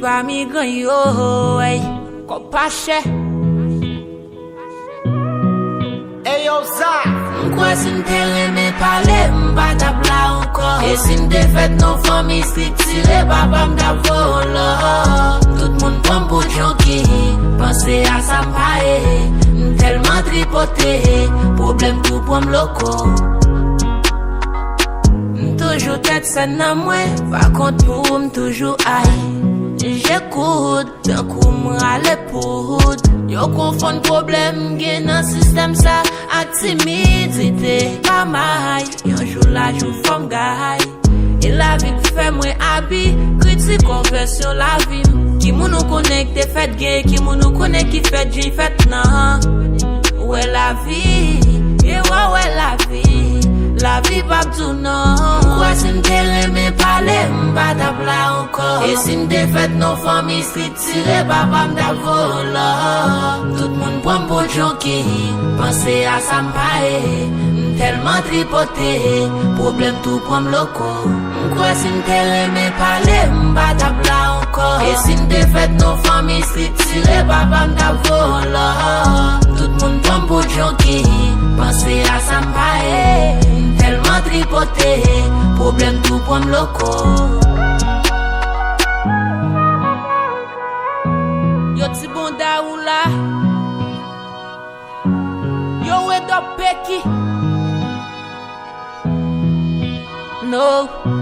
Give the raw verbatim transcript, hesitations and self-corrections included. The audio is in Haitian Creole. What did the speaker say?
Pa migran yo, ey, kòb pa chè. Ey yo, Zak. M kwè si m te renmen pale, m pa t ap la ankò. E si m te fèt nan fanmi estriktire, papa m t ap voye yon lò. Tout moun pran m pou junkie, panse a sa m pa ye. M tèlman tripote, pwoblèm tou pran m loko. M toujou tèt sèn nan mwen, pa kont pou m toujou ay. J'écoute, tankou m rale poud. Yo konfonn pwoblèm m gen nan sistèm sa ak timidite. Pa may, yon jou la jou fò m gay. E lavi k fè mwen abi, kritik konvèsyon lavi m. Ki moun ou konnen k te fèt gay, ki moun ou konnen ki fèt jèn, fèt nan. Ou wè lavi, e w a wè lavi. Lavi p ap di w non. M kwè si m te renmen pale, m pa t ap la ankò. E si m te fèt nan fanmi estriktire, papa m t ap voye yon lò. Tout moun pran m pou junkie, panse a sa m pa ye. M tèlman tripote, pwoblèm tou pran m loko. M kwè si m te renmen pale, m pa t ap la ankò. E si m te fèt nan fanmi estriktire, papa m t ap voye yon lò. Tout moun pran m pou junkie, panse a sa m pa ye. M tèlman tripote, pwoblèm tou pran m loko. Yo ti bonda ou la. Yo wè dòp peki. No.